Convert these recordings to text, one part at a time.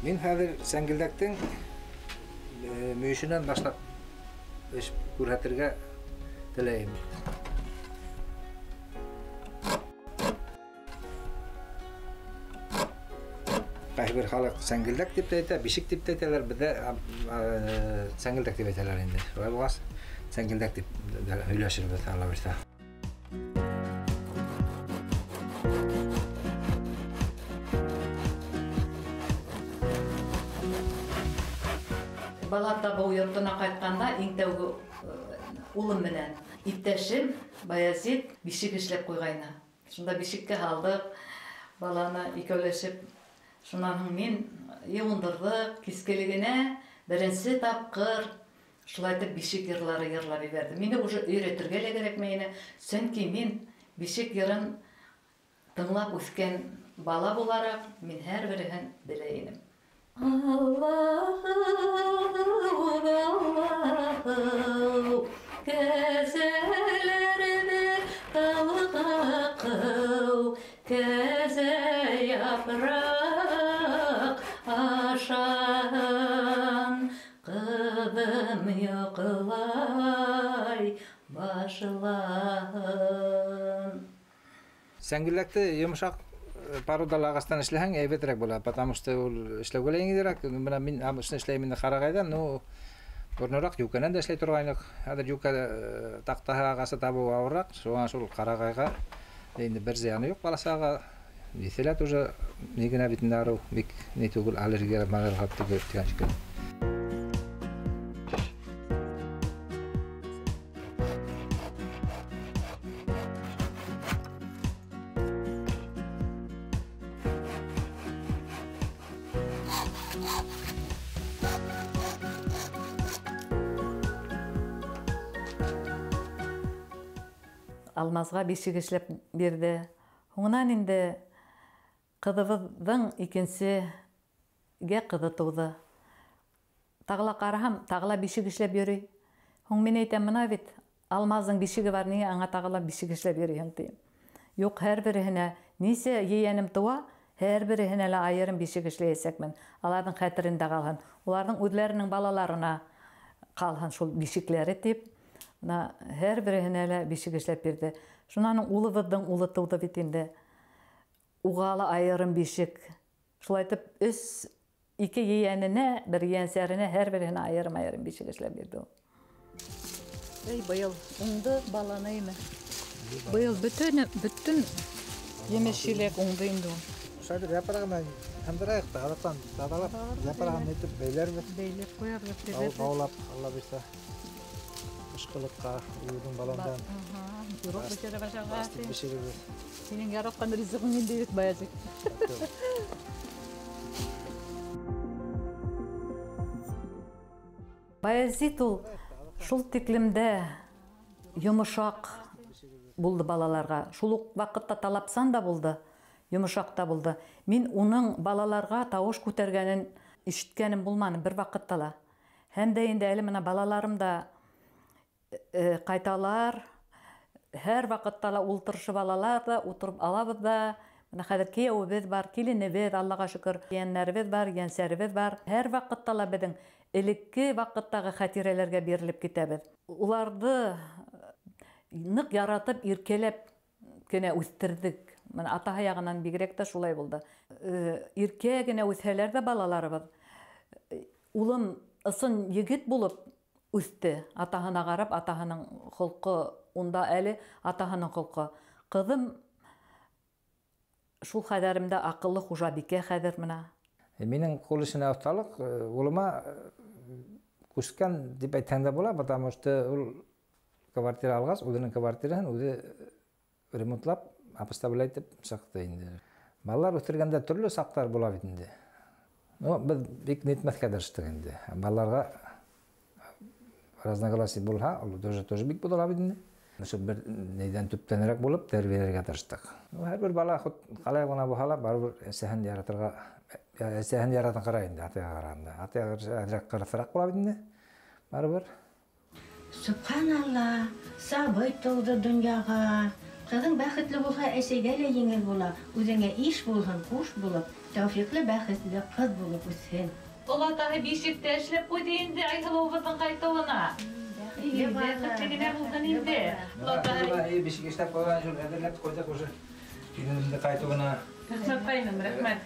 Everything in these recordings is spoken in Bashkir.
Мин хәҙер сәңгелдәктең мөйөшөнән башлап эш күрһәтергә теләйем. Ҡайһы бер халыҡ сәңгелдәк тип тә әйтә, бишек тип тә әйтәләр, беҙҙә сәңгелдәк тип әйтәләр инде. Шулай булғас, сәңгелдәк тип һөйләшербеҙ, Алла бирһә. Бала табыу йортона ҡайтҡанда иң тәүге улым менән иптәшем Баязит бишек эшләп ҡуйғайны. Шунда бишеккә һалдыҡ баланы икәүләшеп. Шунан һуң мин йыуындырҙыҡ, кискелегенә беренсе тапҡыр шулай итеп бишек йырлары йырлап ебәрҙем. Мине уже өйрәтергә лә кәрәкмәй ине, сөнки мин бишек йырын тыңлап үҫкән бала булараҡ мин һәр береһен белә инем. Аллаһу, Аллаһу, кәзәләрҙе талға ҡыу, кәзә япраҡ ашаһын, ҡыҙым йоҡлай башлаһын. Сәңгелдәкте йомшаҡ породалы ағастан эшләһәң әйбәтерәк була, потому что ул эшләүгә лә еңелерәк. Бына мин обычно эшләйем инде ҡарағайҙан, ну, боронораҡ йүкәнән дә эшләй торғайныҡ. Хәҙер йүкә таҡтаһы ағасы табыу ауырыраҡ, шуңа шул ҡарағайға инде бер зыяны юҡ баласаға. Еҫе лә тоже ни генә бит инде арыу, бик ни түгел, аллергия маларға түгел тигән шикелле. Алмазға бишек эшләп бирҙе. Һуңынан инде ҡыҙыбыҙҙың икенсегә ҡыҙы тыуҙы. Тағы ла ҡараһам, тағы ла бишек эшләп йөрөй. Һуң мин әйтәм, бына бит Алмаздың бишеге бар, ниңә аңа тағы ла бишек эшләп йөрөйһөң тием. Юҡ, һәр береһенә нисә ейәнем тыуа, һәр береһенә лә айырым бишек эшләйәсәкмен. Аларҙың хәтерендә ҡалһын, уларҙың үҙҙәренең балаларына ҡалһын шул бишекләре тип. Бына һәр береһенә лә бишек эшләп бирҙе. Шунан улыбыҙҙың улы тыуҙы бит инде. Уға ла айырым бишек. Шулай итеп, 3-2 ейәненә, бер ейәнсәренә һәр береһенә айырым-айырым бишек эшләп бирҙе ул. Эй, быйыл уңды баланы име? Быйыл бөтөн емеш-еләк уңды инде ул. Шулай япрағы менән һындырайыҡ та, аҙаҡтан таҙалап, япрағын итеп бәйләрбеҙ. Бәйләп ҡуярбыҙ, тибәрбеҙ. Баулап, Алла бирһә. Ышҡылыҡҡа, уйҙың баландан. Пирог бешереп ашарға. Бастып бешеребеҙ. Һинең яратҡан ризығың инде бит, Баязит. Баязит ул шул тиклемдә йомшаҡ булды балаларға. Шул уҡ ваҡытта талапсан да булды, йомшаҡ та булды. Мин уның балаларға тауыш күтәргәнен ишеткәнем булманы бер ваҡытта ла. Һәм дә инде әле бына балаларым да ҡайталар, һәр ваҡытта ла ултырышып алалар ҙа, ултырып алабыҙ ҙа. Бына хәҙер кейәүебеҙ бар, киленебеҙ, Аллаға шөкөр, ейәннәребеҙ бар, ейәнсәребеҙ бар. Һәр ваҡытта ла беҙҙең элекке ваҡыттағы хәтирәләргә бирелеп китәбеҙ. Уларҙы ныҡ яратып, иркәләп кенә үҫтерҙек. Бына атаһы яғынан бигерәк тә шулай булды. Иркә генә үҫһәләр ҙә балаларыбыҙ. Улым ысын егет булып үҫте. Атаһына ҡарап, атаһының холҡо унда әле, атаһының холҡо. Ҡыҙым шул хәҙәремдә аҡыллы хужабикә хәҙер бына. Минең ҡул эшенә оҫталыҡ улыма күскән тип әйтһәң дә була, потому что ул квартира алғас, үҙенең квартираһын үҙе ремонтлап, обставлять итеп сыҡты инде. Балалар үҫтергәндә төрлө саҡтар була бит инде. Ну, беҙ бик нитмәҫкә тырыштыҡ инде. Балаларға разногласий булһа, ул тоже бик була бит инде. Ошо бер нейҙән төптәнерәк булып тәрбиәләргә тырыштыҡ. Ну, һәр бер бала хут ҡалай ғына булһа ла, барыбер әсәһен яратырға, әсәһен яратын ҡарай инде, атайға ҡарағанда. Атайға әҙерәк ҡырыҫыраҡ була бит инде, барыбер. Субханалла, сабый тыуҙы донъяға, Ҡыҙың бәхетле булһа, әсәйгә лә еңел була. Үҙеңә иш булһын, ҡуш булып, тәүфиҡле бәхетле ҡыҙ булып үҫһен. Олатаһы бишектә эшләп ҡуйҙы инде Айһылыуыбыҙҙың ҡайтыуына. Бәхетле генә булһын инде. Олатаһы бишек эшләп ҡуйған, шул әҙерләп ҡуйҙыҡ уже. Киленемде ҡайтыуына. Рәхмәт, ҡайным, рәхмәт.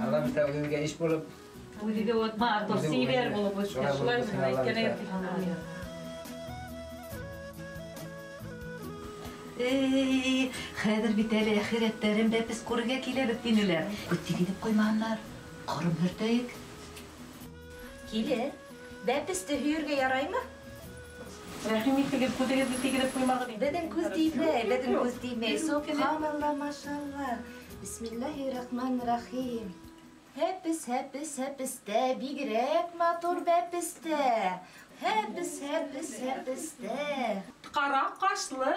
Алла бирһә, үҙегеҙгә иш булып. Үҙе лә матур, сибәр булып үҫһен. Шулай әйткән. Эй, хәҙер бит әле әхирәттәрем бәпес күрергә киләбеҙ тинеләр. Күҙ тигеҙеп ҡуймаһындар, ҡором һөртәйек. Киле, бәпесте һөйөргә яраймы? Рәхим итегеҙ, күҙегеҙҙе тигеҙеп ҡуймағыҙ. Беҙҙең күҙ теймәй, беҙҙең күҙ теймәй. Субханалла, машалла. Бисмиллаһир-рахманир-рахим. Һәпес, һәпес, һәпестә, бигерәк матур бәпестә. Һәпес, һәпес, һәпестә. Ҡара ҡашлы,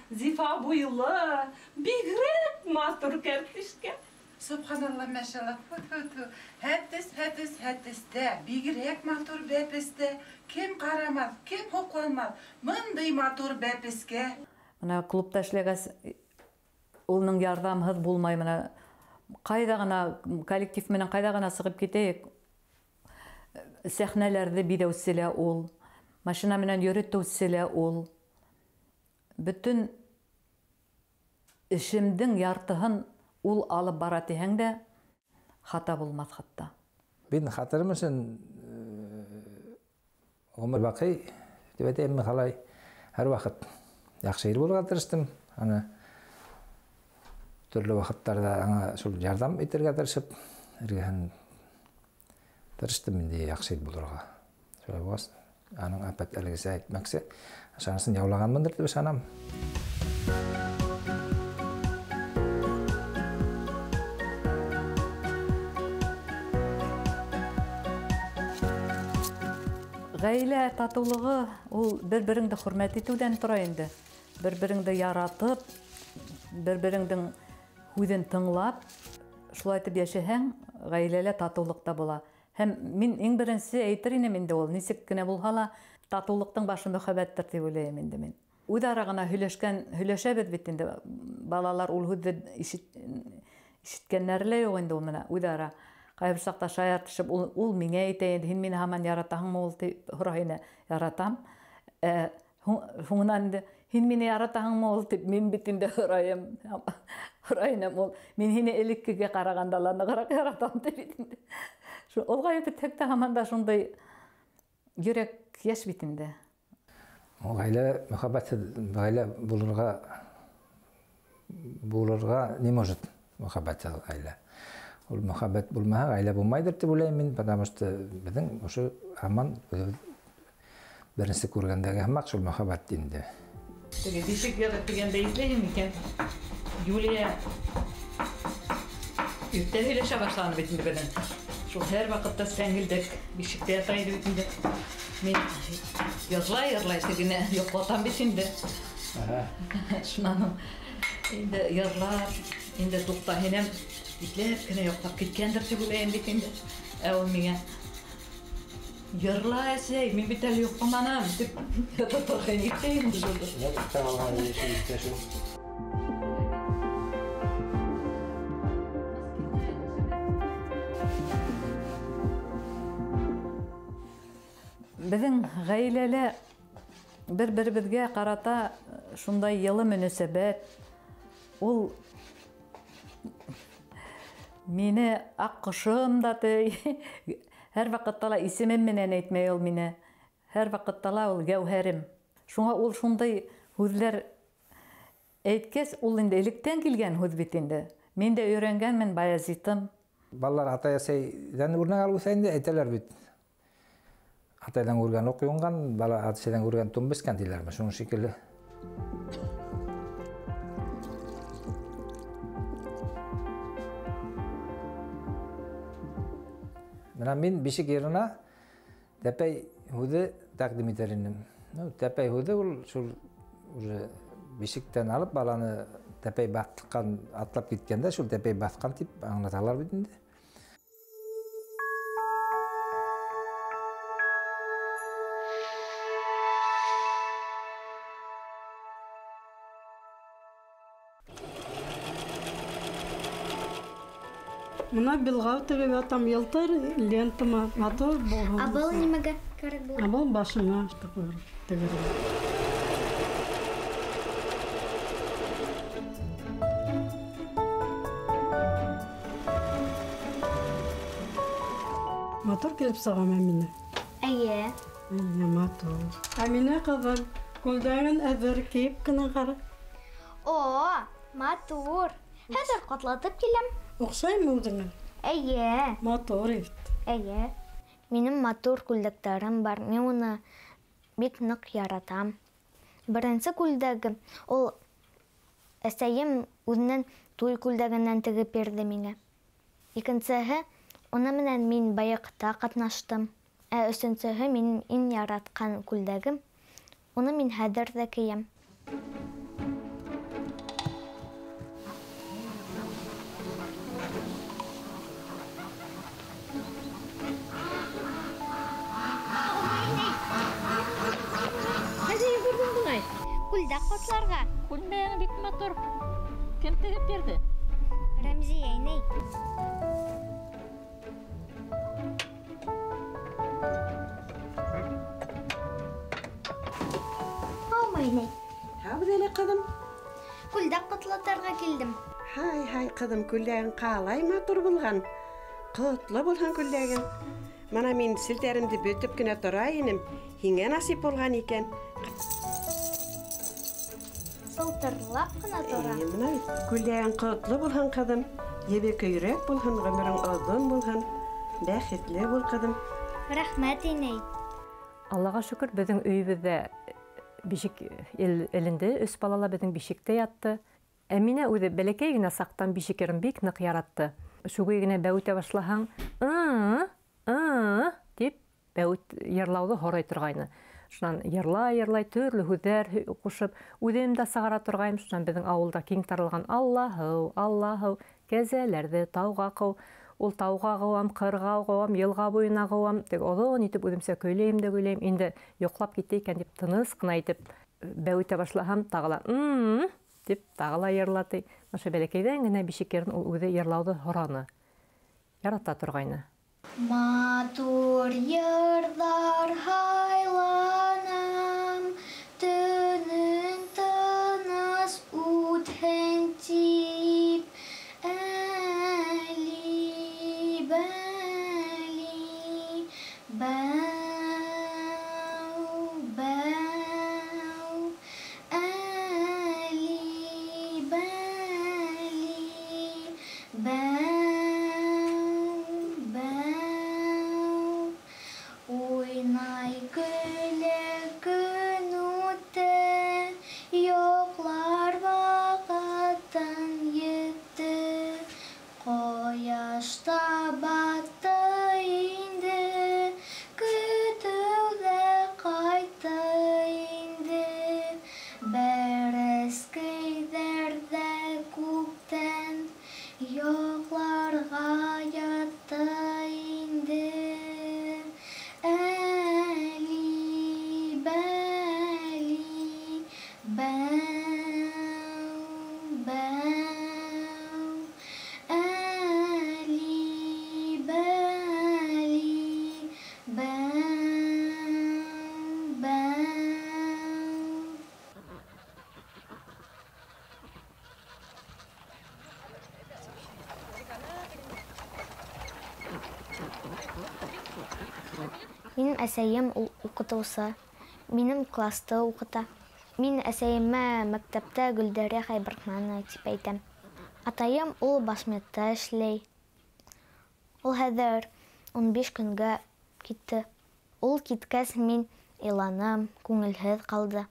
зифа буйлы, бигерәк матур кәртишкә. Субханалла, машалла. Фу-фу-фу. Һәпес, һәпес, һәпестә, бигерәк матур бәпестә. Кем ҡарамаҫ, кем һоҡланмаҫ, мындай матур бәпескә. Бына клубта эшләгәс, уның ярҙамһыҙ булмай. Бына ҡайҙа ғына коллектив менән ҡайҙа ғына сығып китәйек, сәхнәләрҙе биҙәүсе лә ул, машина менән йөрөтөүсе лә ул. Бөтөн эшемдең яртыһын ул алып бара тиһәң дә хата булмаҫ хатта. Мин хәтерем өсөн ғүмер баҡый тип әйтәйемме, ҡалай, һәр ваҡыт яҡшы ир булырға тырыштым. Аны төрлө ваҡыттарҙа аңа шул ярҙам итергә тырышып, эргәһен тырыштым инде яҡшы ир булырға. Шулай булғас, аның әпәт әлегесә әйтмәксе, ышанысын яулағанмындыр тип ышанам. Ғаилә татыулығы ул бер-береңде хөрмәт итеүҙән тора инде. Бер-береңде яратып, бер-береңдең һүҙен тыңлап, шулай итеп йәшәһәң, ғаиләлә татыулыҡ та була. Һәм мин иң беренсе әйтер инем инде ул, нисек кенә булһа ла, татыулыҡтың башы мөхәббәттер тип уйлайым инде мин. Үҙ ара ғына һөйләшәбеҙ бит инде. Балалар ул һүҙҙе ишеткәндәре лә юҡ инде ул менә үҙ ара. Ҡайһы бер саҡта шаяртышып, ул миңә әйтә инде, һин мине һаман яратаһыңмы ул тип һорай ине, яратам. Һуңынан инде, һин мине яратаһыңмы ул тип мин бит инде һорайым. Һорай инем ул, мин һине элеккегә ҡарағанда ла нығыраҡ яратам тип бит инде. Шул олғайып бөтһәк тә һаман да шундай йөрәк йәш бит инде. Ғаилә мөхәббәтһеҙ ғаилә булырға не может мөхәббәтһеҙ ғаилә. Ул мөхәббәт булмаһа, ғаилә булмайҙыр тип уйлайым мин, потому что беҙҙең ошо һаман үҙебеҙ беренсе күргәндәге һымаҡ шул мөхәббәт инде. Теге бишек йыры тигәндә иҫләйһең микән? Юлия иртә һөйләшә башланы бит инде беҙҙең. Шул һәр ваҡытта сәңгелдәк бишектә ята ине бит инде. Мин йырлай-йырлай тегене йоҡлатам бит инде. Шунан инде йырлап, инде туҡта һинәм, ипләп кенә йоҡлап киткәндер тип уйлайым бит инде. Ә ул миңә йырла, әсәй, мин бит әле йоҡламаным тип ята торған итә инде шул. Беҙҙең ғаиләлә бер-беребеҙгә ҡарата шундай йылы мөнәсәбәт. Ул мине аҡ ҡошом да ти, һәр ваҡытта ла исемем менән әйтмәй ул мине. Һәр ваҡытта ла ул гәүһәрем. Шуңа ул шундай һүҙҙәр әйткәс, ул инде электән килгән һүҙ бит инде. Мин дә өйрәнгәнмен Баязитым. Балалар атай-әсәйҙән үрнәк алып үҫә инде, әйтәләр бит. Атайҙан күргән уҡ юнған, бала әсәйҙән күргән тун бескән тиләрме, шуның шикелле. Бына мин бишек йырына тәпәй һүҙе тәҡдим итер инем. Тәпәй һүҙе ул шул уже бишектән алып баланы тәпәй баҫҡан, атлап киткәндә шул тәпәй баҫҡан тип аңлаталар бит инде. Мына билғау тегеп ятам, йылтыр лентама, матур булһын. Ә был нимәгә кәрәк була? Ә был башыңа тегергә. Матур килеп сығам, Әминә? Эйе. Эйе, матур. Әминә ҡыҙым, күлдәген әҙер, кейеп кенә ҡара. О, матур. Хәҙер ҡатлатып киләм. Оҡшаймы үҙеңә? Эйе. Матур бит. Эйе. Минең матур күлдәктәрем бар. Мин уны бик ныҡ яратам. Беренсе күлдәгем, ул әсәйем үҙенең туй күлдәгенән тегеп бирҙе миңә. Икенсеһе, уны менән мин байыҡта ҡатнаштым. Ә өсөнсөһө минең иң яратҡан күлдәгем. Уны мин хәҙер ҙә кейәм. Ҡайҙа йүгерҙең былай? Күлдәк ҡотларға. Күлдәгең бик матур. Кем тегеп бирҙе? Рәмзиә инәй. Һаумы, инәй? Һау әле, ҡыҙым. Күлдәк ҡотлатырға килдем. Һай, һай, ҡыҙым, күлдәгең ҡалай матур булған. Ҡотло булһын күлдәгең. Мына мин селтәремде бөтөп кенә тора инем. Һиңә насип булған икән. Сылтырлап ҡына тора. Мына күлдәгең ҡотло булһын, ҡыҙым. Ебе көйрәк булһын, ғүмерең оҙон булһын. Бәхетле бул, ҡыҙым. Рәхмәт, инәй. Аллаға шөкөр, беҙҙең өйөбөҙҙә бишек эленде, өс балала беҙҙең бишектә ятты. Әминә үҙе бәләкәй генә саҡтан бишек йырын бик ныҡ яратты. Шуға генә бәүетә башлаһаң, тип бәүет йырлауҙы һорай торғайны. Шунан йырлай-йырлай төрлө һүҙҙәр ҡушып, үҙем дә сығара торғайным. Шунан беҙҙең ауылда киң таралған Аллаһыу, Аллаһыу, кәзәләрҙе тауға ҡыу, ул тауға ҡыуам, ҡырға ҡыуам, йылға буйына ҡыуам. Тик оҙон итеп үҙемсә көйләйем дә көйләйем. Инде йоҡлап китте икән тип тыныс ҡына итеп бәүетә башлаһам, тағы ла тип тағы ла йырлаты. Ошо бәләкәйҙән генә бишек йырын ул үҙе йырлауҙы һораны. Ярата торғайны. Матур йырҙар һайланым, төнөң тыныс үтһен тип. Әли, бәли, бәү, бәү. Әли, бәли, бәү, бәү. Уйнай көлә көн үтә, йоҡлар ваҡытың етте. Ҡояш та батты инде, көтөү ҙә ҡайтты инде. Бәрәскәйҙәр ҙә күптән йоҡларға ятты инде. Әли, бәли, бәү, бәү. Әли, бәли, бәү, бәү. Минең әсәйем ул уҡытыусы, минең класты уҡыта. Мин әсәйемә мәктәптә Гөлдәрә Хәйбрахманова тип әйтәм. Атайым ул башметта эшләй. Ул хәҙер 15 көнгә китте. Ул киткәс мин иланым, күңелһеҙ ҡалды.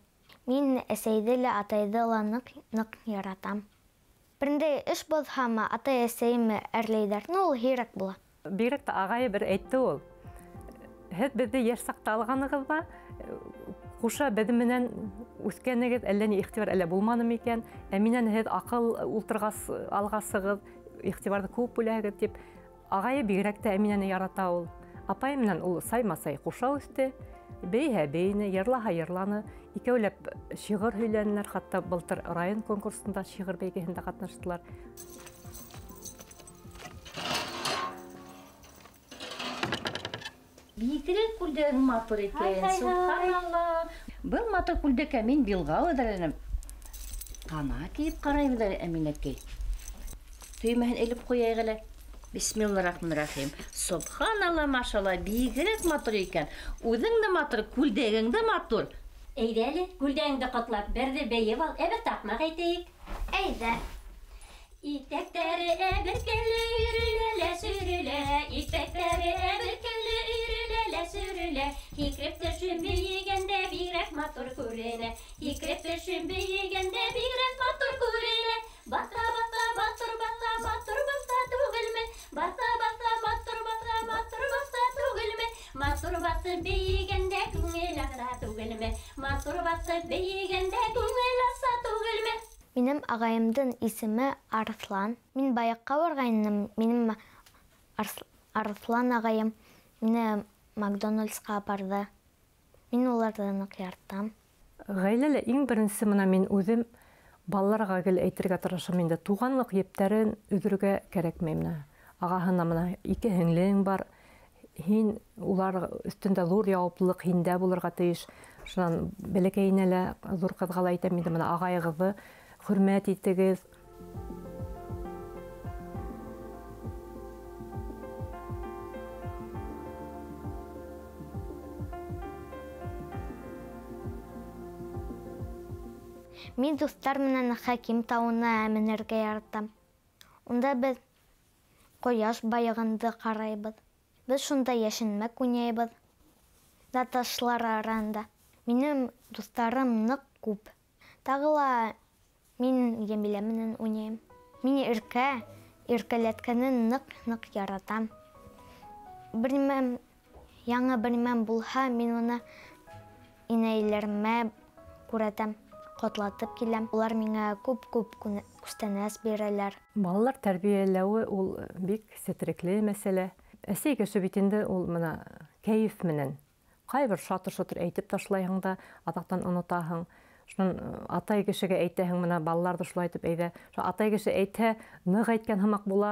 Мин әсәйҙе лә, атайҙы ла ныҡ яратам. Берендәй эш боҙһамы, атай әсәйемә әрләйҙәр. Ну, ул һирәк була. Бигерәк тә ағайы бер әйтте ул. Һеҙ беҙҙе йәш саҡта алғанығыҙҙа, ҡуша беҙ менән үҫкәнегеҙ, әллә ни иғтибар әллә булманы микән? Ә минән һеҙ аҡыл ултырғас алғасығыҙ, иғтибарҙы күп бүләһегеҙ тип. Ағайы бигерәк тә Әминәне ярата ул. Апайы менән ул саймасай ҡуша үҫте. Бейһә бейне, йырлаһа йырланы. Икәүләп шиғыр һөйләнеләр, хатта былтыр район конкурсында шиғыр бәйгеһендә ҡатнаштылар. Бигерәк күлдәгең матур икән. Субханалла. Был матур күлдәккә мин билгә әҙерләнем. Ҡана кейеп ҡарайым әле, Әминәкәй. Төймәһен элеп ҡуяйыҡ әле. Бисмиллахиррахманиррахим. Субханалла, машалла, бигерәк матур икән. Үҙең дә матур, күлдәгең дә матур. Әйҙә әле, күлдәгеңде ҡотлап, берҙе бейеп ал, әбер таҡмаҡ әйтәйек. Әйҙә. Итәктәре әберкәле өйрөлә сөрөлә, итәктәре әберкәле өйрөлә сөрөлә. Һикереп төшөп бейегәндә бигерәк матур күренә. Һикереп төшөп бейегәндә бигерәк матур күренә. Бата бата батыр бата матур бата түгелме? Бата бата батыр бата матур бата түгелме? Матур батып бейегәндә күңел аса түгелме? Матур батып бейегәндә күңел аса түгелме? Минең ағайымдың исеме Арыҫлан. Мин Баяҡҡа барғайным, минең Арыҫлан ағайым мине Макдональдсҡа апарҙы. Мин уларҙы ныҡ яратам. Ғаиләлә иң беренсе мына мин үҙем балаларға гел әйтергә тырышам инде. Туғанлыҡ ептәрен өҙөргә кәрәкмәй менә. Ағаһына мына ике һеңлең бар. Һин улар өҫтөндә ҙур яуаплылыҡ һиндә булырға тейеш. Шунан бәләкәйенә лә, ҙур ҡыҙға ла әйтәм инде, мына ағайығыҙҙы хөрмәт итегеҙ. Мин дуҫтар менән Хәким тауына менергә яратам. Унда беҙ ҡояш байығанды ҡарайбыҙ. Беҙ шунда йәшенмәк уйнайбыҙ. Да ташлар араһында. Минең дуҫтарым ныҡ күп. Тағы ла мин Йәмилә менән уйнайым. Мин иркәләткәнен ныҡ-ныҡ яратам. Бер нимәм, яңы бер нимәм булһа, мин уны инәйләремә күрәтәм, ҡотлатып киләм. Улар миңә күп-күп күстәнәс бирәләр. Балалар тәрбиәләүе ул бик сетерекле мәсьәлә. Әсәй кеше бит инде ул мына кәйеф менән ҡайбер шатыр-шотыр әйтеп ташлайһың да, аҙаҡтан онотаһың. Шунан атай кешегә әйтәһең, мына балаларҙы шулай итеп әйҙә. Шул атай кеше әйтһә, ныҡ әйткән һымаҡ була.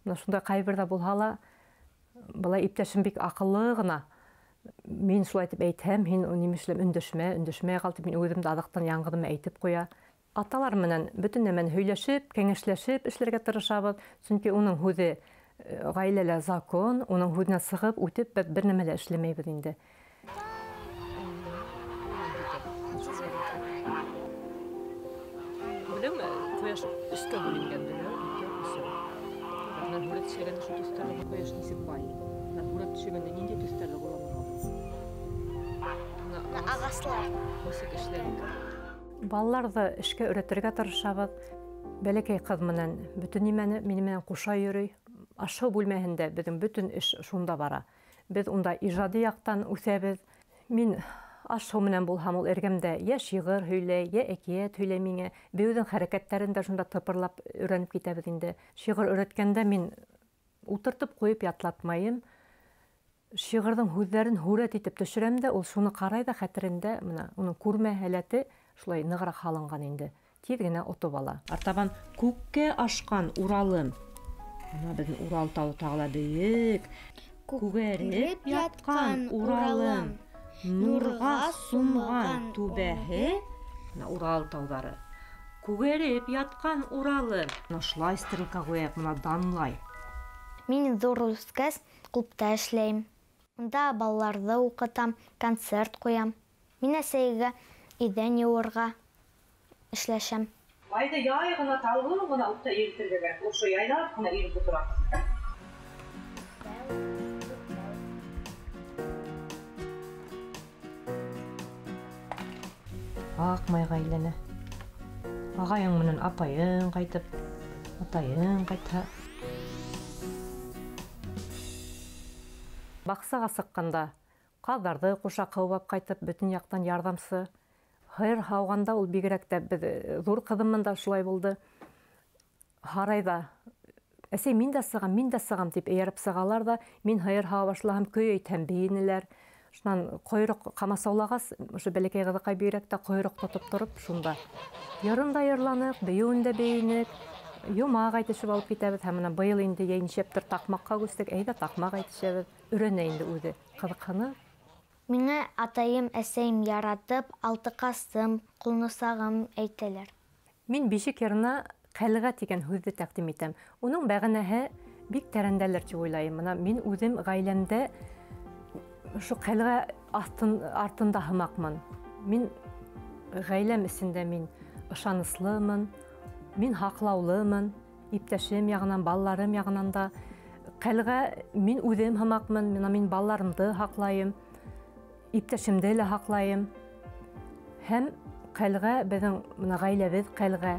Мына шундай ҡайбер ҙә булһа ла, былай иптәшем бик аҡыллы ғына. Мин шулай итеп әйтһәм, һин нимә эшләп өндәшмә, өндәшмәй ҡал тип мин үҙем дә аҙаҡтан яңғыҙым әйтеп ҡуя. Аталар менән бөтөн нәмәне һөйләшеп, кәңәшләшеп эшләргә тырышабыҙ. Сөнки уның һүҙе ғаиләлә закон, уның һүҙенә сығып үтеп беҙ бер нәмә лә эшләмәйбеҙ инде. Беләңме, ҡояш өскә бүленгән, берәү, икәү, өсәү. Бына һүрәт төшөргәндә шул төҫтәрҙе ҡояш нисек байый. Бына һүрәт төшөргәндә ниндәй төҫтәрҙе ҡулланырға? Ағаслар. Нисек эшләнек? Балаларҙы эшкә өйрәтергә тырышабыҙ. Бәләкәй ҡыҙ менән бөтөн нимәне минең менән ҡуша йөрөй. Ашау бүлмәһендә беҙҙең бөтөн эш шунда бара. Беҙ унда ижади яҡтан үҫәбеҙ. Мин аш-һыу менән булһам, ул эргәмдә йә шиғыр һөйләй, йә әкиәт һөйләй миңә. Бейеүҙең хәрәкәттәрен дә шунда тыпырлап өйрәнеп китәбеҙ инде. Шиғыр өйрәткәндә мин ултыртып ҡуйып ятлатмайым. Шиғырҙың һүҙҙәрен һүрәт итеп төшөрәм дә, ул шуны ҡарай ҙа хәтерендә, мына уның күрмә һәләте шулай нығыраҡ һалынған инде. Тиҙ генә отоп ала. Артабан күккә ашҡан Уралым. Бына беҙҙең Урал тауы тағы ла бейек. Күгәреп ятҡан Уралым. Нурға сумған түбәһе, мына Урал тауҙары. Күгәреп ятҡан Уралым. Мына шулай стрелка ҡуяйыҡ, мына данлай. Мин ҙур үҫкәс клубта эшләйем. Унда балаларҙы уҡытам, концерт ҡуям. Мин әсәйгә иҙән йыуырға эшләшәм. Майҙы яй ғына, талғын ғына утта иретергә кәрәк. Ошо яйлап ҡына иреп ултыра. Аҡ майға әйләнә. Ағайың менән апайың ҡайтып, атайың ҡайтһа. Баҡсаға сыҡҡанда ҡаҙҙарҙы ҡуша ҡыуып ҡайтып, бөтөн яҡтан ярҙамсы. Һыйыр һауғанда ул бигерәк тә беҙ ҙур ҡыҙым да шулай булды. Һарайҙа әсәй, мин дә сығам, мин дә сығам тип эйәреп сығалар ҙа, мин һыйыр һауа башлаһам, көй әйтһәм, бейенеләр. Шунан ҡойроҡ ҡамасаулағас, ошо бәләкәй ҡыҙыҡай бигерәк тә ҡойроҡ тотоп тороп шунда. Йырын да йырланыҡ, бейеүен дә бейенек. Йомаҡ әйтешеп алып китәбеҙ. Һәм бына быйыл инде йәй нишәптер таҡмаҡҡа күстек. Әйҙә таҡмаҡ әйтешәбеҙ. Өйрәнә инде үҙе, ҡыҙыҡһынып. Миңә атайым, әсәйем яратып, алтыҡасым, ҡулнысағым әйтәләр. Мин бишек йырына ҡәлғә тигән һүҙҙе тәҡдим итәм. Уның мәғәнәһе бик тәрәндәлер тип уйлайым. Бына мин үҙем ғаиләмдә ошо ҡәлғә артында һымаҡмын. Мин ғаиләм эсендә мин ышаныслымын, мин һаҡлаулымын, иптәшем яғынан, балаларым яғынан да. Ҡәлғә мин үҙем һымаҡмын, бына мин балаларымды һаҡлайым, иптәшемде лә һаҡлайым. Һәм ҡәлғә беҙҙең бына ғаиләбеҙ ҡәлғә.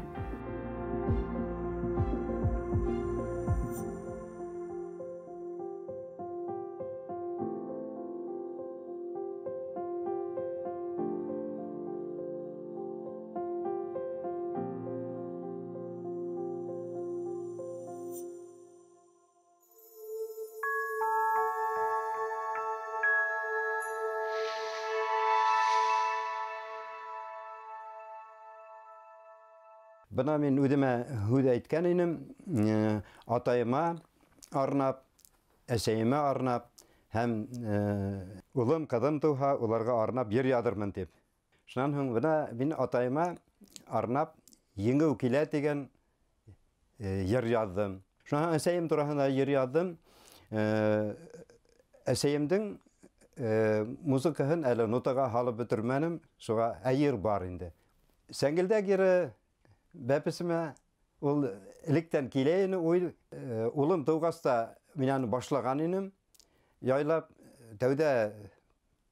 Бына мин үҙемә һүҙ әйткән инем, атайыма арнап, әсәйемә арнап һәм улым, ҡыҙым тыуһа, уларға арнап йыр яҙырмын тип. Шунан һуң бына мин атайыма арнап «Еңеү килә» тигән йыр яҙҙым. Шунан һуң әсәйем тураһында йыр яҙҙым. Әсәйемдең музыкаһын әле нотаға һалып бөтөрмәнем, шуға йыр бар инде. Сәңгелдәк йыры бәпесемә ул электән килә ине уй. Улым тыуғас та мин аны башлаған инем. Яйлап тәүҙә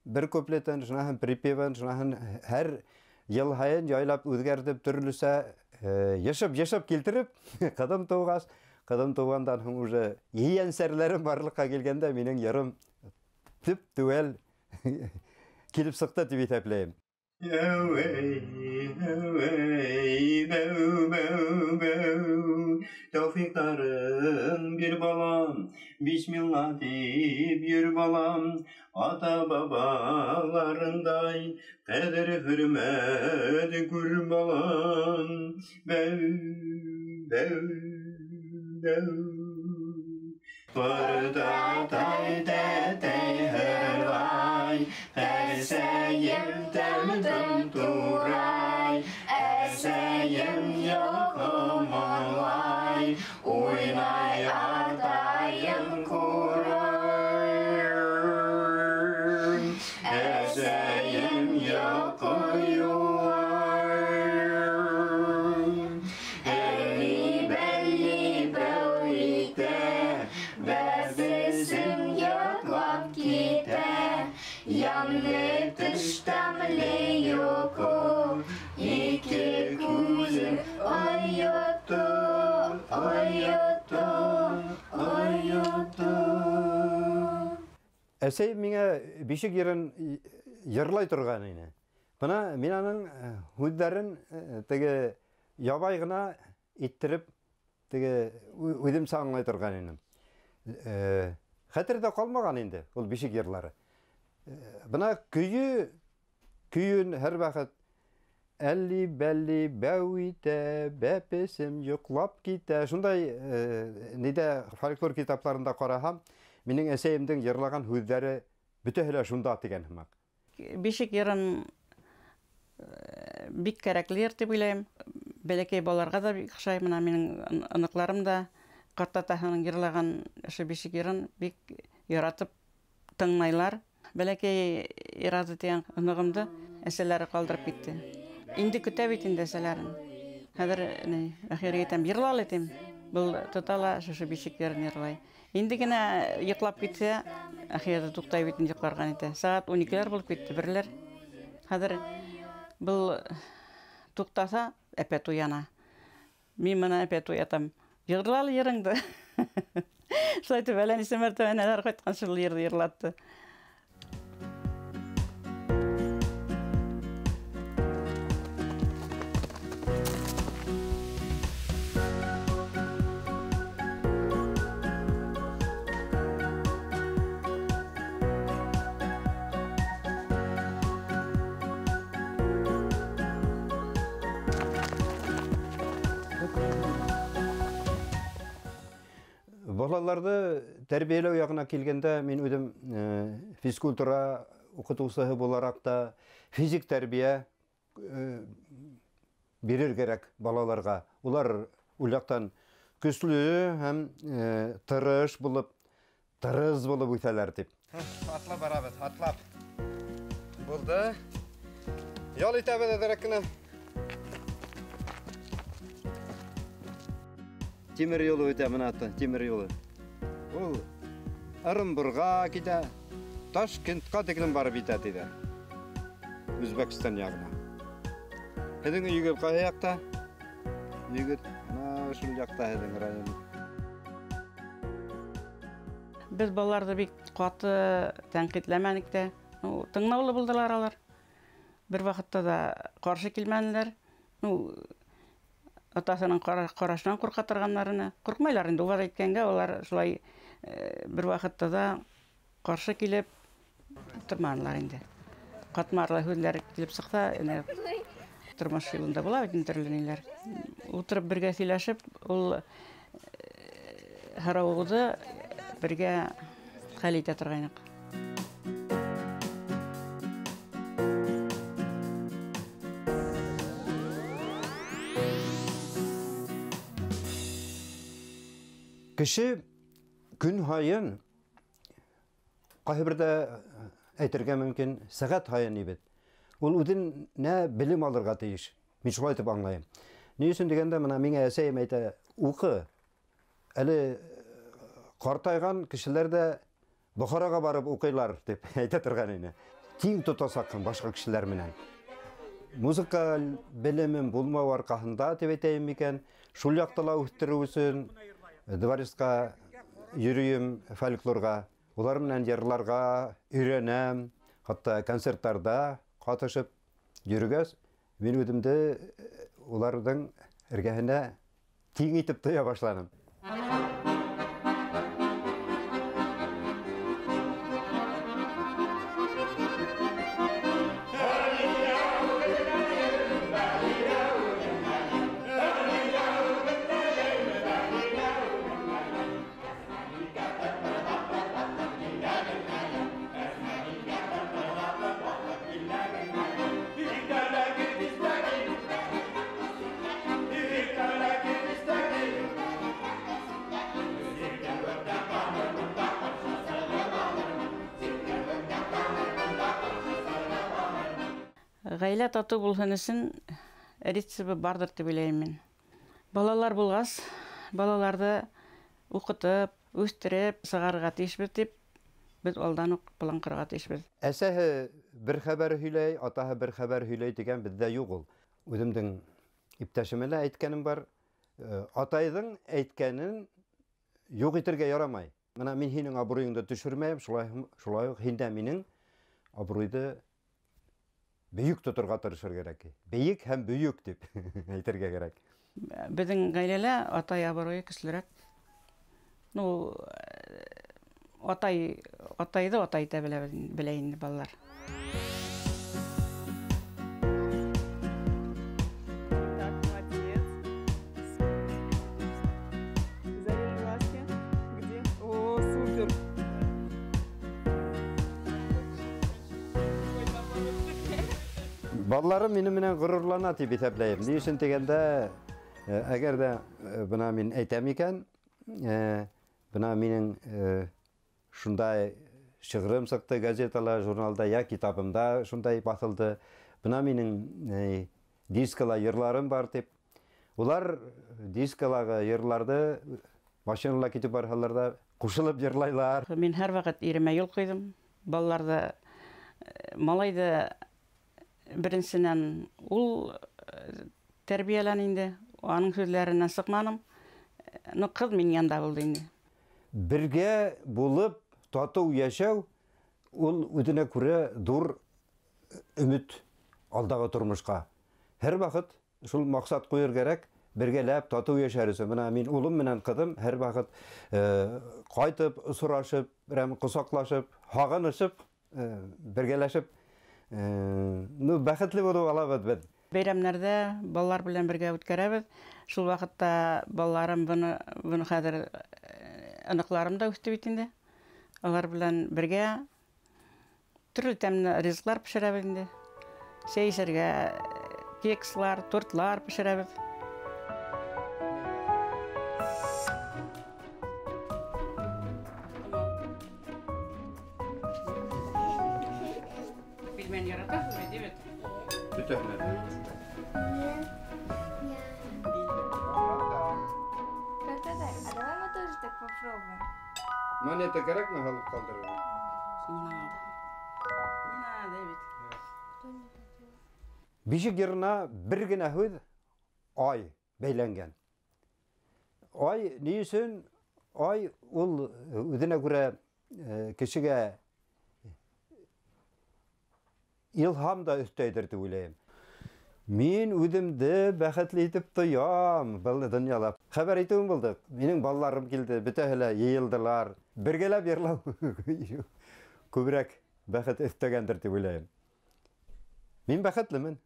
бер куплетын, шунан һуң припевын, шунан һуң һәр йыл һайын яйлап үҙгәртеп төрлөсә йышып-йышып килтереп, ҡыҙым тыуғас, ҡыҙым тыуғандан һуң уже ейәнсәрләрем барлыҡҡа килгәндә минең йырым төп-теүәл килеп сыҡты тип иҫәпләйем. Beu, beu, beu, tevfiklerin bir balam, Bismillah deyip yürü balam, ata babalarınday, kadir hürmet kur balam, beu, beu, beu. Burada tay te te hırlay, Erseyim tem tum turay, Erseyim yokum olay, Uynay atayım kuray. Erseyim yokum yuay. Elli belli bevite, Bebezim yoklap kite, Yanlı tıştamlı yoku, İki kuzum oyottu, oyottu, oyottu. Әсәй миңә бишек йырын йырлай торған ине. Бына мин аның һүҙҙәрен теге ябай ғына иттереп, теге үҙемсә аңлай торған инем. Хәтерҙә ҡалмаған инде ул бишек йырлары. Бына көйөн һәр ваҡыт әлли бәлли бәү итә, бәпесем йоҡлап китә. Шундай ниҙә фольклор китапларында ҡараһам, минең әсәйемдең йырлаған һүҙҙәре бөтәһе лә шунда тигән һымаҡ. Бишек йырын бик кәрәкле йыр тип уйлайым. Бәләкәй балаларға да бик оҡшай. Бына минең оноҡларым да ҡартатаһының йырлаған ошо бишек йырын бик яратып тыңлайлар. Бәләкәй Иразы тигән оноғомдо әсәләре ҡалдырып китте. Инде көтә бит инде әсәләрен. Хәҙер әхиргә әйтәм, йырла әле тим. Был тота ла шушы бишек йырын йырлай. Инде генә йоҡлап китһә, әхирҙә туҡтай бит инде йоҡларға итә. Сәғәт 12-ләр булып китте, берләр. Хәҙер был туҡтаса, әпәт уяна. Мин бына әпәт уятам. Йырла әле йырыңды. Шулай итеп, әллә нисә мәртәбә әнәләр ҡайтҡан шул йырҙы йырлатты. Балаларҙы тәрбиәләү яғына килгәндә, мин үҙем физкультура уҡытыусыһы булараҡ та физик тәрбиә бирер кәрәк балаларға. Улар ул яҡтан көслө һәм тырыш булып, тырыз булып үҫәләр тип. Атлап барабыҙ, атлап. Булды. Ял итәбеҙ әҙерәк кенә. Тимер юлы үтә мына, тимер юлы. Ул Ырымбурға китә, Ташкентҡа тиклем барып етә тиҙәр. Үзбәкстан яғына. Һеҙҙең өйөгөҙ ҡайһы яҡта? Өйөгөҙ ана шул яҡта һеҙҙең район. Беҙ балаларҙы бик ҡаты тәнҡитләмәнек тә. Тыңлаулы булдылар алар. Бер ваҡытта ла ҡаршы килмәнеләр. Атаһының ҡарашынан ҡурҡа торғандарына ҡурҡмайлар инде. Улар әйткәнгә улар шулай бер ваҡытта ла ҡаршы килеп торманылар инде. Ҡатмарлы һүҙҙәр килеп сыҡһа, тормош юлында була бит төрлө ниләр. Ултырып бергә һөйләшеп, ул һорауҙы бергә хәл итә торғайныҡ. Кеше көн һайын, ҡайһы берҙә әйтергә мөмкин, сәғәт һайын бит. Ул үҙенә белем алырға тейеш. Мин шулай итеп аңлайым. Ни өсөн дигәндә, мына миңә әсәйем әйтә, уҡы. Әле ҡартайған кешеләр ҙә Бохараға барып уҡыйлар тип әйтә торған ине. Тиң тотасаҡһың башҡа кешеләр менән. Музыка белемем булмау арҡаһында тип әйтәйем микән, шул яҡта ла үҫтереү өсөн дворецҡа йөрөйөм, фольклорға, улар менән йырларға өйрәнәм, хатта концерттарҙа ҡатышып йөрөгәс, мин үҙемде уларҙың эргәһенә тиң итеп тоя башланым. Ғаилә татыу булһын өсөн рецепты барҙыр тип уйлайым мин. Балалар булғас, балаларҙы уҡытып, үҫтереп сығарырға тейешбеҙ тип беҙ алдан уҡ план ҡорорға тейешбеҙ. Әсәһе бер хәбәр һөйләй, атаһы бер хәбәр һөйләй тигән беҙҙә юҡ ул. Үҙемдең иптәшемә лә әйткәнем бар. Атайҙың әйткәнен юҡ итергә ярамай. Мына мин һинең абруйыңды төшөрмәйем, шулай уҡ һин дә минең абруйҙы бейек тоторға тырышыр кәрәк. Бейек һәм бөйөк тип әйтергә кәрәк. Беҙҙең ғаиләлә атай абруйы көслөрәк. Ну, атайҙы атай итә белә инде балалар. Так, молодец. Залили глазки. Где? О, супер. Балаларым минең менән ғорурлана тип иҫәпләйем. Ни өсөн тигәндә, әгәр ҙә бына мин әйтәм икән, бына минең шундай шиғырым сыҡты газетала, журналда, я китабымда шундай баҫылды. Бына минең дискала йырларым бар тип. Улар дискалағы йырларҙы машинала китеп барһалар ҙа ҡушылып йырлайлар. Мин һәр ваҡыт иремә юл ҡуйҙым. Балаларҙы, малайҙы беренсенән ул тәрбиәләне инде, аның һүҙҙәренән сыҡманым. Но ҡыҙ минең янда булды инде. Бергә булып татыу йәшәү ул үҙенә күрә ҙур өмөт алдағы тормошҡа. Һәр ваҡыт шул маҡсат ҡуйыр кәрәк, бергәләп татыу йәшәр өсөн. Бына мин улым менән ҡыҙым һәр ваҡыт ҡайтып, осрашып, ҡосаҡлашып, һағынышып, бергәләшеп, ну, бәхетле булып алабыҙ беҙ. Бәйрәмдәрҙә балалар белән бергә үткәрәбеҙ. Шул ваҡытта балаларым быны хәҙер Оныҡларым да үҫте бит инде. Алар белән бергә төрлө тәмле ризыҡлар бешерәбеҙ инде. Сәй эсергә кекслар, тортлар бешерәбеҙ. Пельмень яратаһың бит? Бөтәһенә. А давай мы тоже так попробуем. Монета кәрәкме һалып ҡалдырырға? Не надо. Не надо бит. Бишек йырына бер генә һүҙ ай бәйләнгән. Ай ни өсөн? Ай ул үҙенә күрә кешегә илһам да өҫтәйҙер тип уйлайым. Мин үҙемде бәхетле итеп тоям был донъяла. Хәбәр итеүем булды. Минең балаларым килде, бөтәһе лә йыйылдылар. Бергәләп йырлау күберәк бәхет өҫтәгәндер тип уйлайым. Мин бәхетлемен.